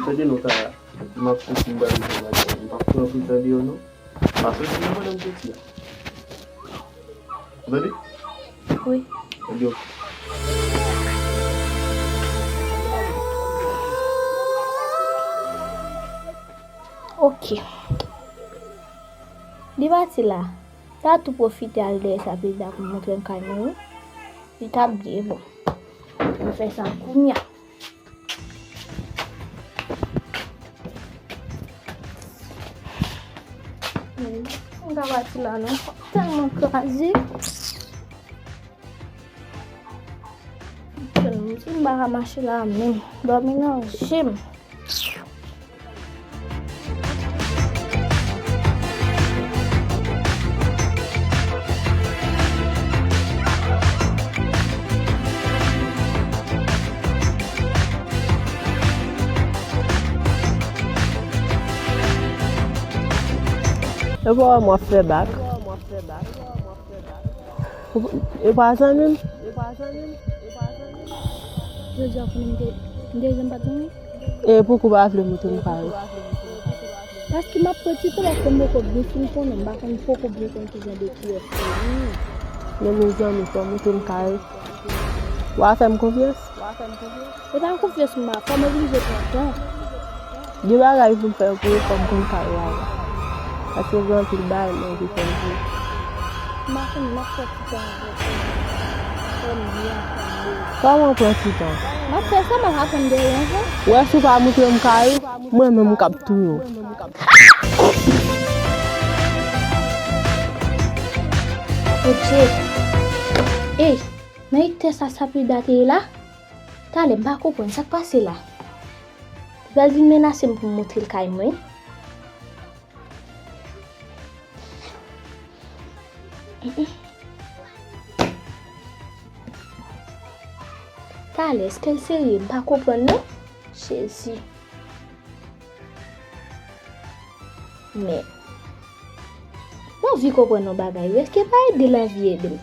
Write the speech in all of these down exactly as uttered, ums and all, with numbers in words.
Tande non, Kara, m ap soti, m pral jwenn madanm. M p ap pran pou tande yo non. Pa soti nan pandan m soti a. Ou tande? Wi. Ebyen, oke. Oke. Li pati la. Ta tou pwofite al dèyè Sapida pou montre l kay mwen wi. Li t ap byen bon. Mwen fè sa kounya. Mwen ka pati la non. Tèlman kraze. Si m pa ka mache la menm, dòmi nan je m. E pa wè m ap fè bak. E pa zanmi m? Jodi a konnen m te, m te janm pa t zanmi? E pouki w pa vle montre m kay ou? Paske m ap pran ti tan, paske m poko byen fin konnen, m pa konn, poko byen konn kijan de kiyès ou ye. Men mezanmi, fò w montre m kay ou. W a fè m konfyans? E pa konfyans m ap fè, m oblije pran tan. Gen bagay pou m fè pou ou, fò m konn kay ou avan. Paske gen anpil bagay m anvi fè pou ou. M pa konn, m ap fè ti tan avè w. Fò m byen ansanm. Kòman pran ti tan? M ap fè sa, m ap aprann de ou avan. Ou wè si w pa montre m kay ou, mwen menm m k ap touye w. Odje. Ey, nan itè sa Sapida te ye la? Talè m pa konprann sa k pase la. Li pral vin menase m pou m montre l kay mwen. Talè, èske l serye? M pa konprann non. Jezi. Men, m anvi konprann yon bagay wi, èske pa ede l anvi ede m?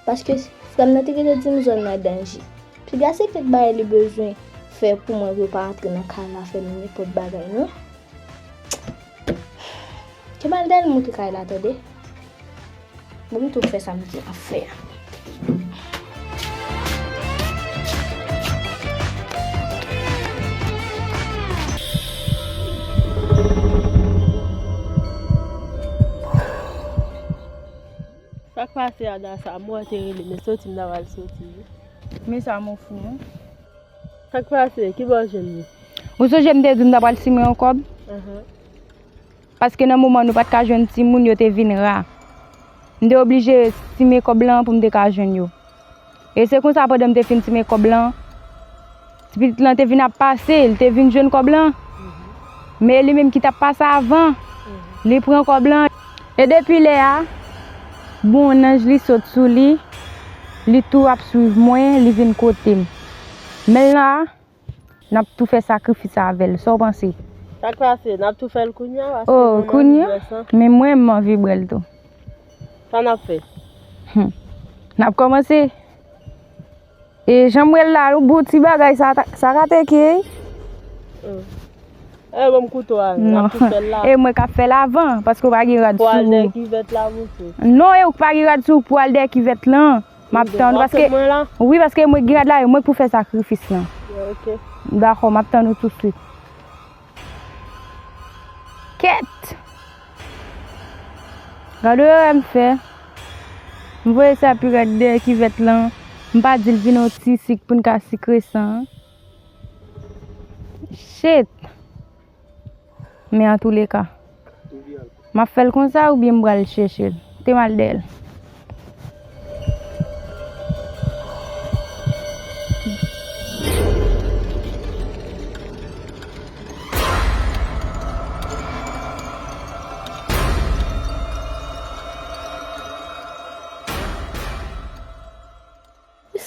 Paske frè m nan te gentan di m zòn nan danje. Piga se kèk bagay li bezwen fè pou mwen pou yo pa antre nan kay la fè m nenpòt bagay non. Ke m al dèyè l montre kay la tande. Bon, m tou fè sa m gen pou fè a. Sa k pase a, Dasa? M wè w te rele, men soti m ta pral soti wi. Men sa, mon fou, hein? Sa k pase? Kibò w jwenn li? Ou sonje m te di w m ta pral simen yon kòb? Ahan. Paske nan moman nou pa t ka jwenn timoun, yo te vin ra. M te oblije simen kòb lan pou m te ka jwenn yo. E se konsa, pandan m te fin simen kòb lan, ti pitit lan te vin ap pase, li te vin jwenn kòb lan. Men li menm ki t ap pase avan, li pran kòb lan. E depi lè a, bon, nanj li sot sou li, li tou ap swiv mwen, li vin kote m. Men la, n ap tou fè sakrifis avè l. Sa w panse? Sa k pase? N ap tou fè l kounye a? Paske oh, kounye a? Men mwen, m anvi bwè l tou. Sa n ap fè? Hmm. N ap kòmanse. E jan m wè l la, ou bon ti bagay sa, sa ka teke. Hmm. E ban m kouto a, n ap tou fè l la. E mwen k ap fè l avan, paske w pa gen rad sou ou. Pou al dèyè kivèt la, monchè. Non, e ou k pa gen rad sou ou pou al dèyè kivèt lan. M ap tann ou, paske, wi, paske mwen gen rad la, e mwen k pou fè sakrifis lan. Ok. Dakò, m ap tann ou tousuit. Kèt! Gade erè m fè. M voye sa pi rèd dèyè kivèt lan. M pa di l vin yon ti sik pou n ka sikre san an. Shit! Men antouleka, m ap fè l konsa oubyen m pral chèche l? Te m al dèyè l.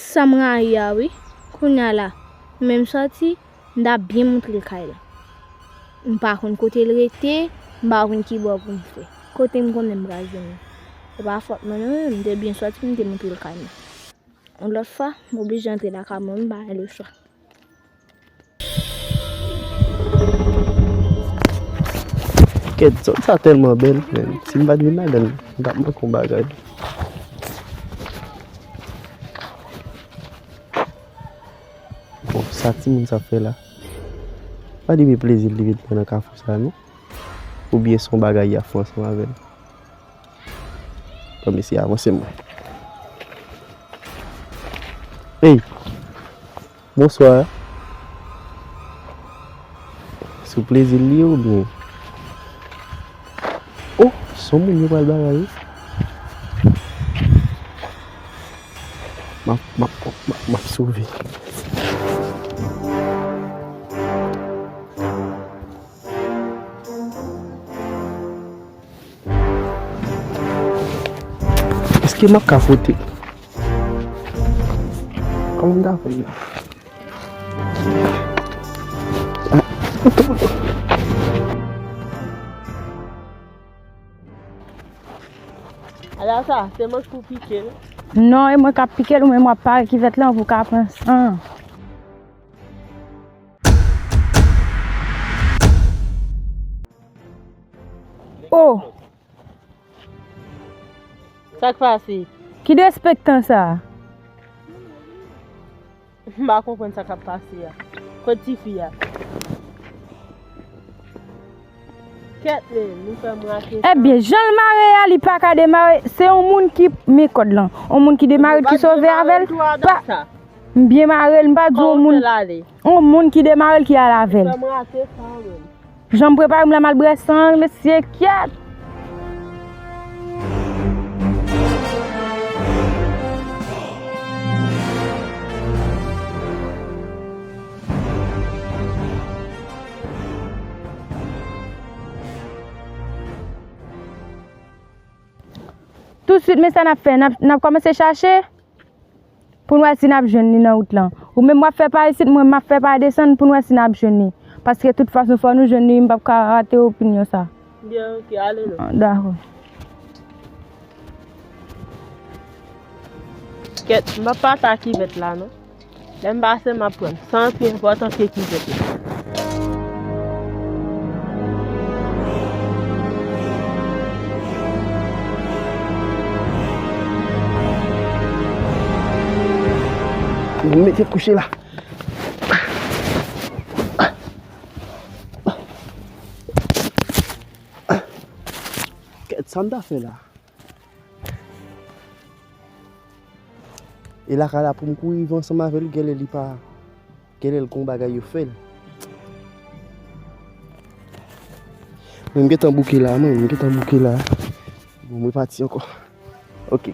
Sa m rayi a wi. Kounye a la, m menm sòti, m ta byen montre l kay la. M pa konn kote l rete, m pa konn ki bò pou m fè. Kote m konnen m pral jwenn li? Se pa fòt mwen non, m te byen sòti, m te montre l kay mwen. Yon lòt fwa, m oblije antre lakay mwen, m pa gen lechwa. Kèt, zòn sa tèlman bèl, men si m pa t vin ladan l, m t ap manke yon bagay. Bon, sa timoun sa ap fè la? Pa di men plezi li vin pran nan kafou sa, non? Oubyen se yon bagay y ap fè ansanm avè l? Bon, mesye, avanse mwen. Hey! Bonswa. Sou plezi l li ye oubyen? Oh, se yon moun yo pral bagay wi. M ap, m ap, m ap, m ap sove. Èske m ap ka fwote? Kòman m ta fè la? Ala sa, se manch pou pike l. Non, e mwen k ap pike l, ou menm w ap pare kivèt lan pou w ka pran san. Oh! Sa k pase? Ki derespektan sa? M pa konprann sa k ap pase a. Kot tifi a? Kèt men, nou fè m rate sa. Ebyen, jan l mare a, li pa ka demare. Se yon moun ki men kòd lan. Yon moun ki demare l, ki sove avè l. Pa, m byen mare l, m pa di yon moun. Yon moun ki demare l, ki ale avè l. Fè m rate sa menm. Jan m prepare m la, m al bwè san, mesye, kyèt! Tousuit, men sa n ap fè, n ap, n ap kòmanse chache. Pou n wè si n ap jwenn li nan wout lan. Ou menm w ap fè pa isit, mwen m ap fè pa desann pou n wè si n ap jwenn li. Paske tout fason fò nou jwenn li, m p ap ka rate opinyon sa. Byen, oke, ale non. Ah, dakò. Kèt, m p ap pata kivèt la non. Lè m pase, m ap pran. Sa pi enpòtan ke kivèt la. Mwen mete kouche la. Kèt, sa m ta fè la? E lakay la pou m kouri viv ansanm avè l, genlè li pa, genlè l gon bagay yo fè l. Mwen, m gentan bouke la, mwen, m gentan bouke la. Bon, mwen pati ankò. Oke.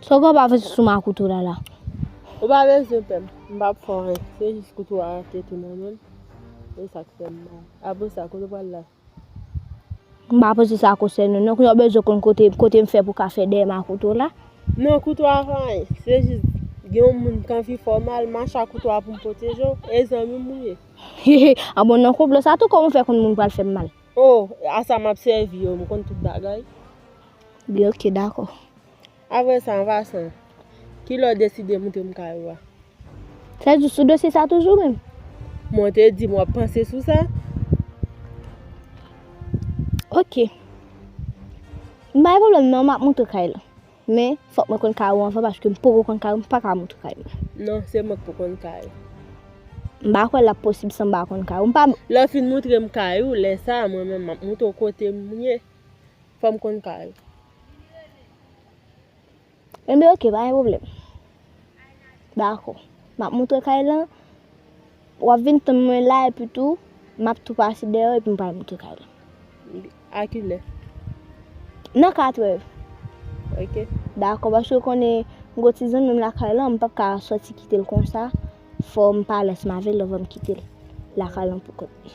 Sa w gen w pa fè sou makouto la la? Ou pa bezwen pè m. M p ap fè w anyen. Se jis kouto a te tou nan men m. E sa k fè m mal. Apre sa, kote w pral la? M pa panse sa konsène w non. Kounye a w bezwen konn kote, kote m fè pou ka fè dèyè makouto la. Non, kouto a pa anyen. Se jis gen yon moun k anvi fè w mal, mache ak kouto a pou m pwoteje w. E zanmi m ou ye. A bon, nan konplo sa tou, kòman w fè konn moun pral fè m mal? Oh, a sa m ap sèvi yo, m konn tout bagay. Byen, oke, dakò. Apre sa, an pasan, kilè w deside montre m kay ou a? Sa di sou dosye sa toujou menm? Mwen te di m w ap panse sou sa. Oke. M pa gen pwoblèm non, m ap montre kay la. Men, fòk mwen konn kay ou anvan, paske m poko konn kay ou, m pa ka montre kay mwen. Non, se mwen k pou konn kay ou. M pa kwè l ap posib san m pa konn kay ou. M pa... Lè w fin montre m kay ou, lè sa a, mwen menm, m ap montre w kote m ye. Fò m konn kay ou. Enben, oke, pa gen pwoblèm. Dakò. M ap montre kay lan. W ap vin tann mwen la, epi tou, m ap tou pase dèyè w, epi m pral montre kay lan. A kilè? Nan katrè. Oke. Dakò, paske w konnen, m gen ti zanmi m lakay lan, m p ap ka sòti kite l konsa. Fò m pale ansanm avè l anvan m kite l lakay lan pou kont li.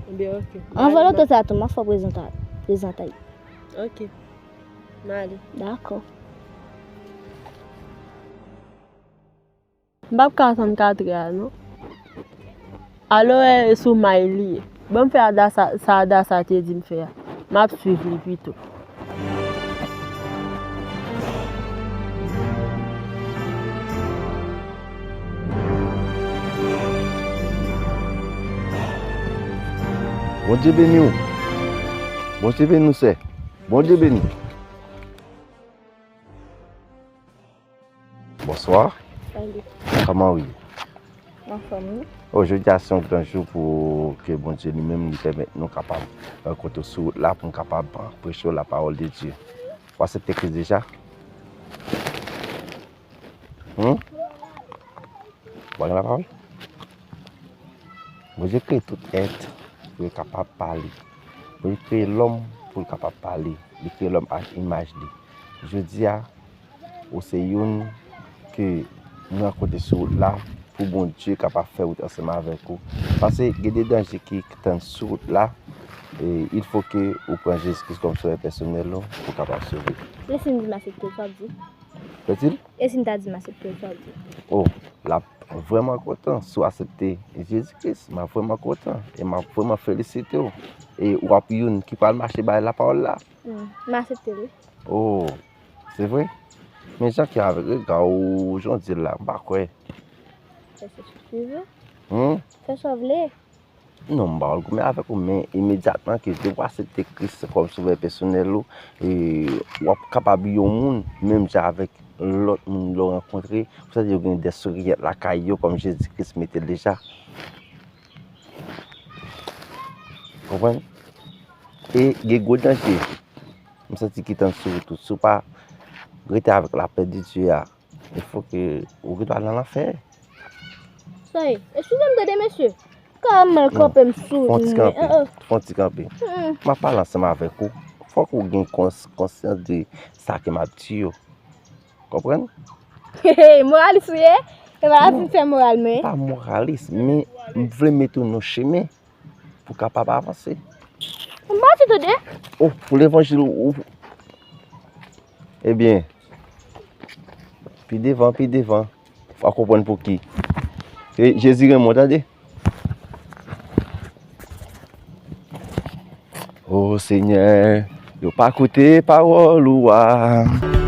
Enben, oke. Anvan lontan sa tou, m ap fè w prezanta-, prezante l. Oke. M ale. Dakò. M p ap ka atann katrè a, non. Alò, e sou may li ye. Ban m fè Adasa, sa Adasa te di m fè a. M ap swiv li pito. Bondye beni w. Bondye beni w, sè. Bondye beni w. Bonswa. Salut. Kòman w ye? Anfòm, wi. Oh, jodi a se yon gran jou pou ke Bondye li menm li pèmèt nou kapab rankontre sou wout la pou n kapab preche w la parole de Dieu. Ou aksepte Kris deja? Hmm? Ou pa gen lapawòl? Bondye kreye tout èt pou yo kapab pale. Bondye kreye lòm pou l kapab pale. Li kreye lòm ak imaj li. Jodi a, ou se youn ke nou rankontre sou wout la pou Bondye kapab fè wout ansanm avèk ou. Paske gen de danje ki tann sou wout la, e il faut que ou pran Jezi Kris kòm sovè pèsonèl ou pou kapab sove. Lè si m di m aksepte, sa w ap di? Pèdi l? E si m ta di m aksepte l, sa w ap di? Oh, l ap vrèman kontan si w aksepte Jezi Kris. M ap vrèman kontan e m ap vrèman felisite w. E w ap youn ki pral mache bay lapawòl la. Hmm, m aksepte l, wi. Oh, se vre? Men jan ki avèk rega w, jan w di l la, m pa kwè. Fè sa w vle. Hmm? Fè sa w vle. Non, m pa pral goumen avèk ou, men imedyatman ke depi w aksepte Kris kòm sovè pèsonèl ou, e w ap kapab yon moun, menm jan avèk lòt moun lè w rankontre, pou sa di yo gen de souriyant lakay yo kòm Jezi Kris mete l deja. Konprann? E gen gwo danje. M santi ki tann sou wout ou. Si w pa rete avèk lapè de Dye a, il faut que ou gen dwa nan lanfè. Sa ye? Eskize m tande, mesye. Ka mal kanpe m sou ou, men, eh, eh. Fon ti kanpe. M ap pale ansanm avèk ou. Fòk ou gen kons-, konsyans de sa ke m ap di yo. Konprann? Moralis ou ye? E pa ap vin fè moral, men. M pa moralis, men m vle mete w nan chemen pou kapab avanse. M pa di tande. Oh, pou levanjil ou, ou. Ebyen, pi devan, pi devan, w a konprann pou ki. E Jezi renmen w, tande. O Senyè, yo pa koute pawòl ou a.